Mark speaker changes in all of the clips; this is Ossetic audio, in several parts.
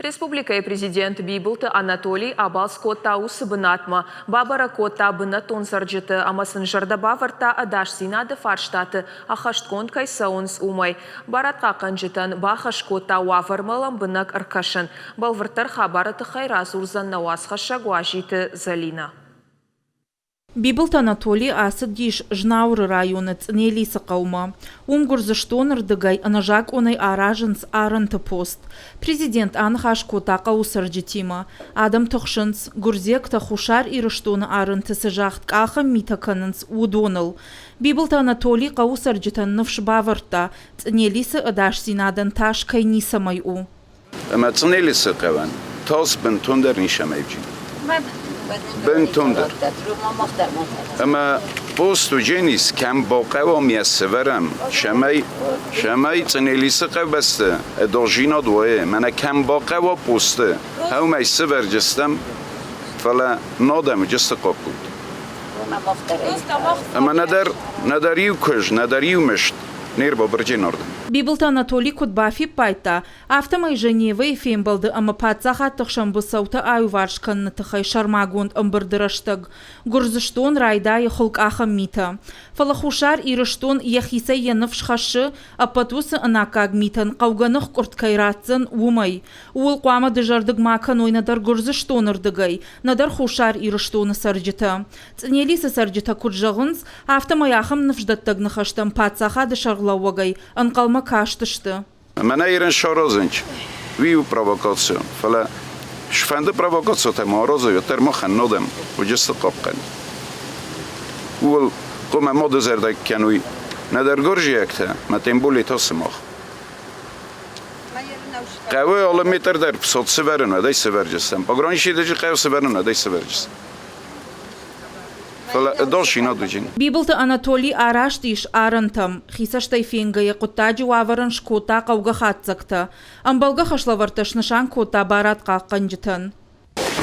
Speaker 1: Республикӕйы президент Бибылты Анатолий абалц кодта уыцы бынатмӕ, бабӕрӕг кодта бынӕттон цӕрджыты ӕмӕ сын зӕрдӕ бавӕрдта ӕдасдзинады фарстаты ӕххӕстгонд кӕй цӕуынц, уымӕй. Барадхъахъхъӕнджытӕн бахӕс кодта уавӕрмӕ лӕмбынӕг ӕркӕсын. Бӕлвырддӕр хабары тыххӕй радзурдзӕн нӕ уацхӕссӕг Уазиты Зӕлинӕ.
Speaker 2: Бибылты Анатоли ацыдис Знауыры районы Цънелисы хъӕумӕ. Уым Гуырдзыстоны рдыгӕй ӕнӕзакъонӕй аразынц арӕнты пост. Президент аныхас кодта хъӕуы цӕрджытимӕ. Адӕм тыхсынц, гуырдзиӕгтӕ Хуссар Ирыстоны арӕнты цы загъдкъахӕн митӕ кӕнынц, уыдоныл. Бибылты Анатоли хъӕуы цӕрджытӕн ныфс бавӕрдта, Цънелисы ӕдасдзинадӕн тас кӕй ницӕмӕй у.
Speaker 3: Ӕмӕ Цънелисы хъӕуӕн тас бынтондӕр ницӕмӕй уыди. Бынтондӕр. Ӕмӕ пост уыдженис, кӕм бахъӕуӕм йӕ сӕвӕрӕм, цӕмӕй, цӕмӕй Цънелисы хъӕубӕсты ӕдасдзинад уайы, мӕнӕ кӕм бахъӕуа посты, уымӕй сӕвӕрдзыстӕм, фӕлӕ надӕм уыдысты хъахъхъуд. Ӕмӕ нӕдӕр, нӕдӕр иу куыз, нӕдӕр иу мыст не рбабырджын ардӕм.
Speaker 2: Бибылты Анатоли куыд бафиппайдта, афтӕмӕй Женевӕйы фембӕлды ӕмӕ паддзахадты хсӕн быцӕутӕ аиуварс кӕныны тыххӕй сӕрмагонд ӕмбырды рӕстӕг Гуырдзыстон райдайы хуылкъахӕн митӕ. Фӕлӕ Хуссар Ирыстон йӕхицӕй йӕ ныфс хӕссы, ӕппӕт уыцы ӕнаккаг митӕн хъӕугӕ ныхкъуырд кӕй ратдзӕн, уымӕй. Ууыл хъуамӕ дызӕрдыг ма кӕной нӕдӕр Гуырдзыстоны рдыгӕй, нӕдӕр Хуссар Ирыстоны цӕрджытӕ. Цънелисы цӕрджытӕ куыд зӕгъынц, афтӕмӕй ахӕм ныфсдӕттӕг ныхӕстӕм паддзахады сӕргълӕууӕгӕй ӕнхъӕлмӕ кастысты.
Speaker 3: Мӕнӕ ирын саразынч, уый у провокаци, фӕлӕ сфӕнды провокацитӕ ма аразой, уӕддӕр махӕн нодӕм уыдысты хъахъхъӕн. Ууыл хъуамӕ ма дызӕрдыг кӕной нӕдӕр гуырдзиӕгтӕ, мӕ тем более та сымах. Хъӕуы алы метр дӕр псот сывӕрын, уӕдӕй сывӕрджыстӕм. Пограничниктӕ хъӕуы сывӕрын, уӕдӕй сывӕрджыстӕм. Фӕлӕ ӕдасдзинад уыджын.
Speaker 2: Бибылты Анатоли араст ис арӕнтӕм. Хицӕстӕй фенгӕйӕ хъуыддаджы уавӕрӕн скодта хъӕугӕ хатдзӕгтӕ. Ӕмбӕлгӕ хӕслӕвӕрдтӕ снысан кодта барадхъахъхъӕнджытӕн.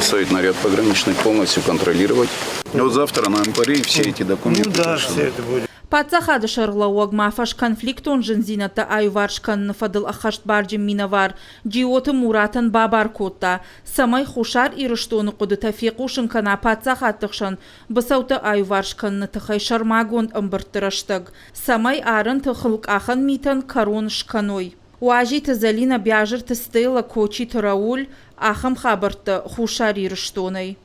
Speaker 3: Стоит наряд пограничный полностью контролировать. Вот завтра нам пари все эти документы.
Speaker 4: Ну да, все это будет.
Speaker 2: Паддзахады сӕргълӕууӕг ма фӕсконфликтон зындзинӕдтӕ аиуварс кӕныны фӕдыл ӕххӕстбарджын минӕвар Джиоты Муратӕн бабар кодта, цӕмӕй Хуссар Ирыстоны хъуыдытӕ фехъусын кӕна паддзахадты хсӕн быцӕутӕ аиуварс кӕныны тыххӕй сӕрмагонд ӕмбырдты рӕстӕг, цӕмӕй арӕнты хылкъахӕн митӕн кӕрон скӕной. Уазиты Зӕлинӕ, Биазырты Стеллӕ, Кочиты Рауль, ахӕм хабӕрттӕ Хуссар Ирыстонӕй.